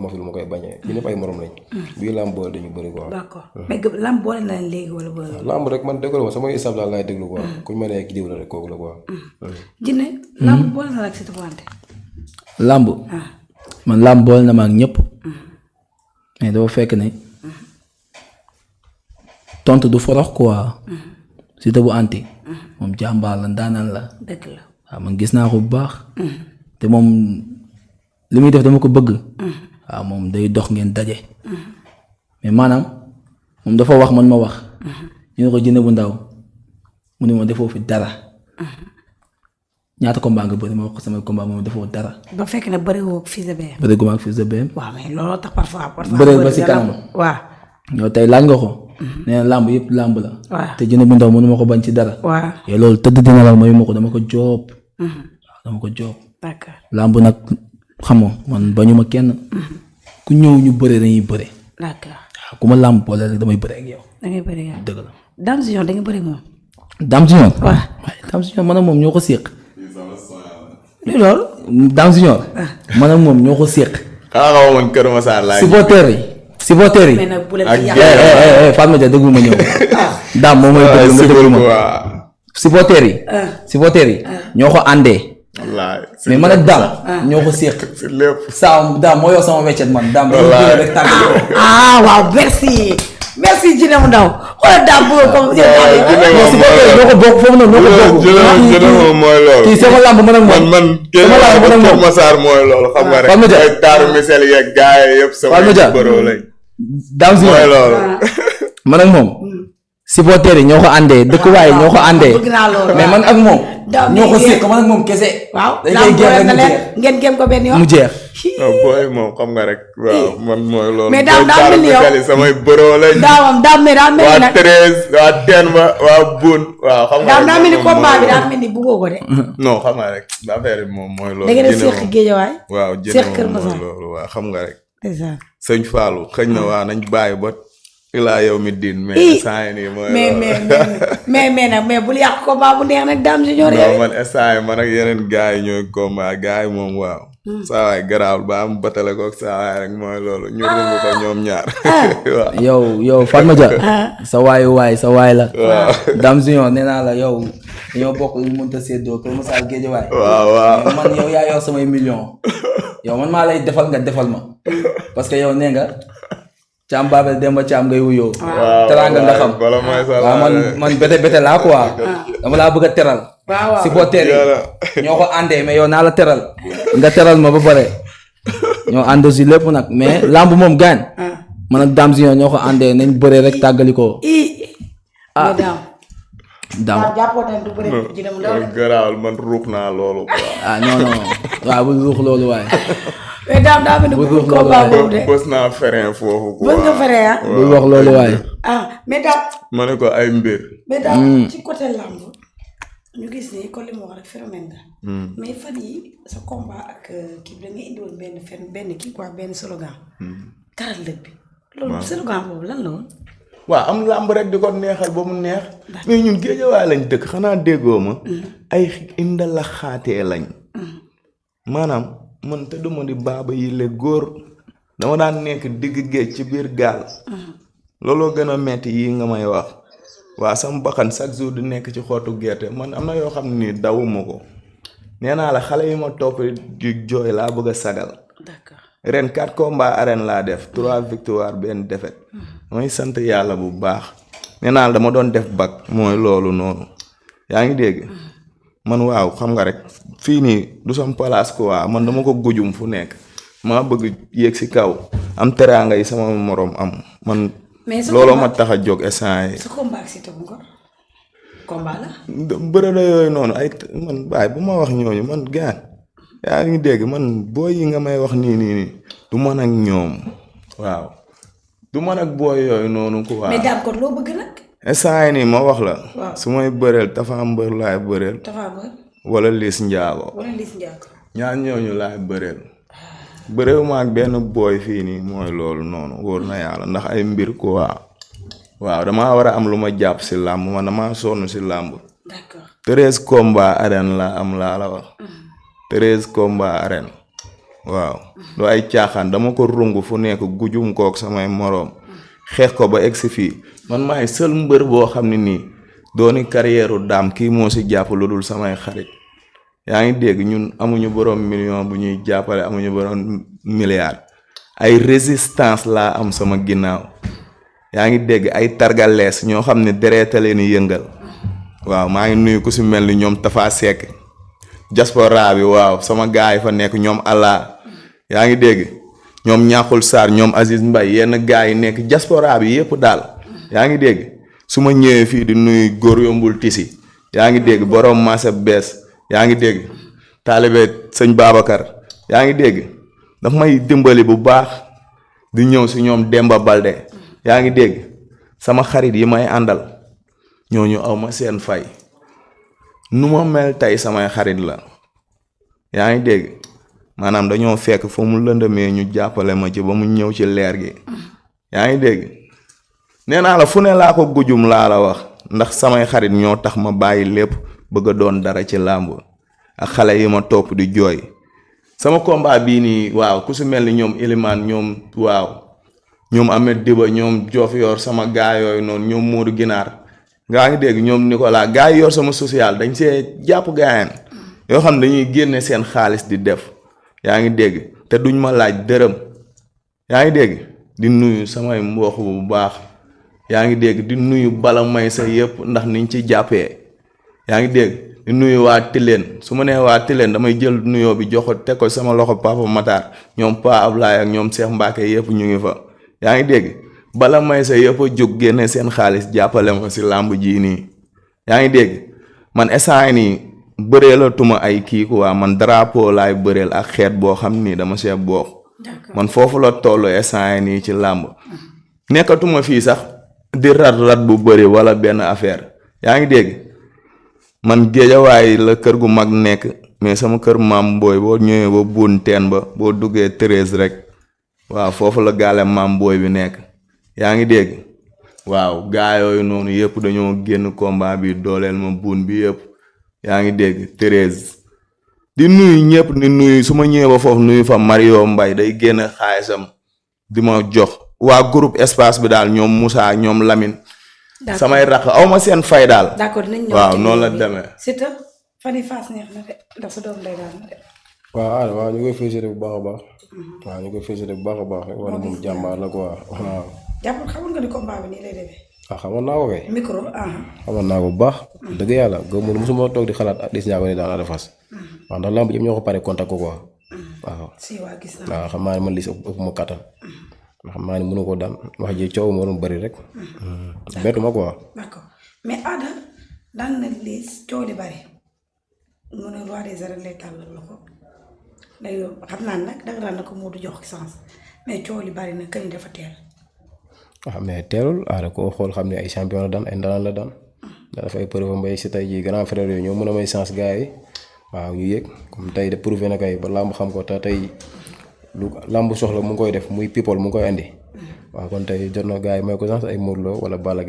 ma fi lu ma koy bañee ñu ñëpp ay morom lañ. bii làmb boole dañu bëri quoi. d'accord mais làmb boole na leen léegi wala boole. làmb rek man déglu ma samay isab daal laay déglu quoi. kuñ ma nee diw la rek kooku la quoi. Jinne làmb boole na la ak Siteu bu Anta. làmb man làmb boole na ma ak ñëpp. mais dafa fekk ne tontu du forox quoi. Siteu bu Anta. moom jàmbaar la ndaanaan la. dëgg la waaw man gis naa ko bu baax. te moom li muy def dama ko bëgg. waaw moom day dox ngeen daje. mais maanaam moom dafa wax man ma wax. ñu ne ko Jinne bu ndaw mu ne ma defoo fi dara. ñaata combat nga bëri ma wax ko sama combat moom defoo dara. ba fekk na bëri woo ak Fils de BM. bëri gu ma ak Fils de BM. waaw mais looloo tax parfois. bëri ba si kanam. waaw. yow tey laaj nga ko. nee na làmb yëpp làmb la. waaw te Jinne bu ndaw mënu ma ko bañ ci dara. waaw te loolu tëdd dina la mayu ma ko dama ko joob. waaw dama ko joob. d'accord làmb nag xam nga man bañu ma kenn. ku ñëw ñu bëre dañuy bëre. d'accord waaw ku ma làmb boole rek damay bëre ak yow. da ngay bëri yow. dëgg la. Dame Junior da nga bëri moom. Dame Junior. waaw waaye Dame Junior man ak moom ñoo ko séq. lu loolu. Dame Junior. man ak moom ñoo ko séq. xanaa nga woon Kër Masar laay. supporter yi. mais nag bu leen ak fi yàq. Fatma Dia déglu ma ñëw. Dame moom mooy déglu nga déglu ma. supporter yi. ñoo ko àndee. wallaay mais man ak Dame. ñoo ko séq. si lépp. saa Dame moo yor sama weccet man Dame. wallaay rek tàgg ko. waaw merci. merci Jinne mu ndaw xoolal Dame bu comme. ñoo ko bokk foofu noonu ñoo ko bokk. Jinne moom mooy loolu. kii sama lamb man ak moom. man Kër Masar mooy loolu. xam nga rek ay taaru misel yeeg gaay yëpp sama bëroo lañ. Dame Junior mooy loolu. man ak moom. supporters yi ñoo ko àndee dëkkuwaay yi ñoo ko àndee. bëgg naa loolu mais man ak moom. Dame ñoo ko mi séq man ak moom kese. waaw dañ Dame koy gérer boole na mu leen jeex ngeen gém ko benn yoon. mu jeex. waaw booy moom xam nga rek. waaw man mooy loolu. mais Dame daa mel ni yow samay bëroo lañ. Dame daa mel ni waa nag. Thérèse waa Denba waa Boune. waaw xam nga Dame daa mel ni combat bi daa mel ni bëggoo ko de. non xam nga rek affaire bi moom mooy loolu. da ngeen a séq géejawaay. waaw séq Kër Jinne moom Masar. mooy loolu waaw xam nga rek. ndeysaan. sëñ Fallou xëñ na waa nañ bàyyi ba ilaa yow mi diin. mais saa yi nii mooy mais nag mais bul yàq combat bu neex nag Dame Junior non man instant yi man ak yeneen gars yi ñooy combat gars yi moom waaw. saa waay garaawul ba am batale ko ak saa waay rek mooy loolu ñu rungu ko ñoom ñaar. waaw yow Fatma Dia. sa waay la. waaw Dame Junior nee naa la yow dañoo bokk lu mënta séddoo Kër Masar Géejawaay. waaw mais man yow yaa yor samay million yow man maa lay defal nga defal ma parce que yow nee nga Caam Babel Demba Caam ngay wuyoo. waaw teraanga nga xam. bala mooy sa waaw man bete laa quoi. dama laa bëgg a teral. waaw supporters yi ñoo ko àndee mais yow naa la teral. nga teral ma ba pare. ñoo ànd si lépp nag mais lamb moom gaañ. man ak Dame Junior ñoo ko àndee nañ bëree rek tàggali ko. mais Dame Dame jàppoon nañ du bëri Jinne mu ndaw de. garaawul man ruux naa loolu quoi. non waaw bu ruux loolu waaye. mais Dame daa mel ni bëgg combat boobu de. bës naa frein foofu quoi. bëgg nga feree ah. bu wax loolu waaye. mais Dame. ma ne ko ay mbir. mais Dame ci côté lamb ñu gis ni kon li mu wax rek phénomène nga. mais fan yi sa combat ak kii bi da nga indiwoon benn kii quoi benn slogan. karal dëkk bi. loolu slogan boobu lan la woon. waaw am làmb rek di ko neexal ba mu neex. mais ñun géejawaay lañ dëkk xanaa déggoo ma. ay indala xaatee lañ. maanaam man te duma di baaba yi le góor dama daan nekk digg géej ci biir gaal. looloo gën a metti yii nga may wax. waa sama bakkan chaque jour di nekk ci xottu gerte man am na yoo xam ne nii dawuma ko. nee naa la xale yi ma topp di jooy laa bëgg a sagal. d'accord ren 4 combats arène laa def 3 victoires benn défaite. mooy sant yàlla bu baax. nee naa la dama doon def bac mooy loolu noonu. yaa ngi dégg. man waaw xam nga rek fii nii du sam place quoi man dama ko gujum fu nekk. maa bëgg yéeg si kaw. am teraanga yi sama morom am man. looloo ma tax a jóg instant yi. sa combat ak Siteu bu Ngor combat la. bërëb yooyu noonu ay man baay bu ma wax ñooñu man gaan yaa ngi dégg man booy yi nga may wax nii du man ak ñoom waaw du man ak booy yooyu noonu quoi. mais Dame kon loo bëgg nag. instant yi nii ma wax la. waaw su may bëreel Tafa Mbër laay bëreel. Tafa Mbër. wala Liss Ndiago. ñaar ñooñu laay bëreel. bëreewuma ak benn booy fii nii mooy loolu noonu wóor na yàlla ndax ay mbir quoi. waaw damaa war a am lu ma jàpp si làmb man damaa sonn si làmb. d'accord 13 combats arène la am laa la wax. 13 combats arène. waaw du ay caaxaan dama ko rungu fu nekk gujum kook samay moroom xeex ko ba egsi fii man maay seul mbër boo xam ne nii dooni carrière daam kii moo si jàpp lu dul samay xarit yaa ngi dégg ñun amuñu borom million bu ñuy jàppale amuñu borom milliard ay résistance laa am sama ginnaaw yaa ngi dégg ay targalees ñoo xam ne dereeta leen yëngal waaw maa ngi nuyu ku si mel ni ñoom Tafa Seck diaspora bi waaw sama gaay yi fa nekk ñoom Allah yaa ngi dégg ñoom ñaaxul Sarr ñoom Aziz Mbaye yenn gaay yi nekk diaspora bi yëpp daal yaa ngi dégg su ma ñëwee fii di nuyu góor yombul tisi yaa ngi dégg borom marché bees yaa ngi dégg taalibe sëñ Babacar yaa ngi dégg daf may dimbali bu baax di ñëw si ñoom Demba Balde yaa ngi dégg sama xarit yi may àndal ñooñu aw ma seen fay nu ma mel tey samay xarit la yaa ngi dégg maanaam dañoo fekk fu mu lëndëmee ñu jàppale ma ci ba mu ñëw ci leer gi yaa ngi dégg nee naa la fu ne laa ko gujum laa la wax ndax samay xarit ñoo tax ma bàyyi lépp bëgg a doon dara ci làmb ak xale yi ma topp di jooy sama combat bii nii waaw ku si mel ni ñoom Elimane ñoom waaw ñoom Ahmed Diba ñoom Joof yor sama gaay yooyu noonu ñoom Modou Ginaar ngaa ngi dégg ñoom Nicolas gaay yor sama social dañ see jàpp gaayan yoo xam ne dañuy génne seen xaalis di def yaa ngi dégg te duñ ma laaj dërëm yaa ngi dégg di nuyu samay mbokk bu baax yaa ngi dégg di nuyu bala may sa yëpp ndax niñ ci jàppee yaa ngi dégg di nuyu waa Tilène su ma nee waa Tilène damay jël nuyoo bi jox ko teg ko sama loxo Papa Matar ñoom Pa Ablaye ak ñoom Cheikh Mbacke yëpp ñu ngi fa yaa ngi dégg bala may sa yëpp a jóg génne seen xaalis jàppale ma si làmb jii nii yaa ngi dégg man instant nii bëreelatuma ay kii quoi man drapeau laay bëreel ak xeet boo xam ni dama see bokk man foofu la toll instant nii ci làmb nekkatuma fii sax di rat bu bëri wala benn affaire yaa ngi dégg man géejawaay la kër gu mag nekk mais sama kër maam Mbooy boo ñëwee ba buun teen ba boo duggee 13 rek waaw foofu la gaale maam Mbooy bi nekk yaa ngi dégg waaw gaa yooyu noonu yëpp dañoo génn combat bi dooleel ma buun bi yëpp yaa ngi dégg 13 di nuyu ñëpp di nuyu su ma ñëwee ba foofu nuyu fa Mario Mbaye day génn xaalisam di ma jox waa groupe espace bi daal ñoom Moussa ñoom Lamine samay rax aw ma seen fay daal. d'accord dinañ ñëw waaw noonu la demee. c'est fan yi Fass neex na de ndax sa doom day daal na de. waaw ñu koy félicité bu baax a baax. waaw ñu koy félicité bu baax a baax rek wala moom jàmbaar la quoi waaw. jàpp xamoon nga ni combat bi nii lay demee. xamoon naa ko kay. micro xamoon naa ko bu baax. dëgg yàlla gëmul mosuma toog di xalaat Liss Ndiago ni daan Ada Fass. waaw ndax lamb yëpp ñoo ko pare contact ko quoi. waaw. si waa gis naa. waaw xam naa ne man Liss ëpp ma kattan. xam naa ne mënu ko daan wax ji coow moo doon bëri rek. bettu ma quoi. d'accord mais Ada daan na Liss coow li bëri mu ne roi des arènes lay tàllal la ko léegi xam naa nag danga daan na ko moo du jox sens mais coow li bëri na kañ dafa teel. waaw mais teelul Ada koo xool xam ne ay champion la daan ay ndaanaan la daan. dafa ay preuve mbay si tey jii grand frère yooyu ñoo mën a may chance gars yi waaw ñu yëg comme tey de prouvé na kay ba làmb xam ko te tey. lu làmb soxla mu ngi koy def muy people mu ngi koy andi waaw kon tey jot na gars yi may ko sax ay Modou Lo wala Balla Gaye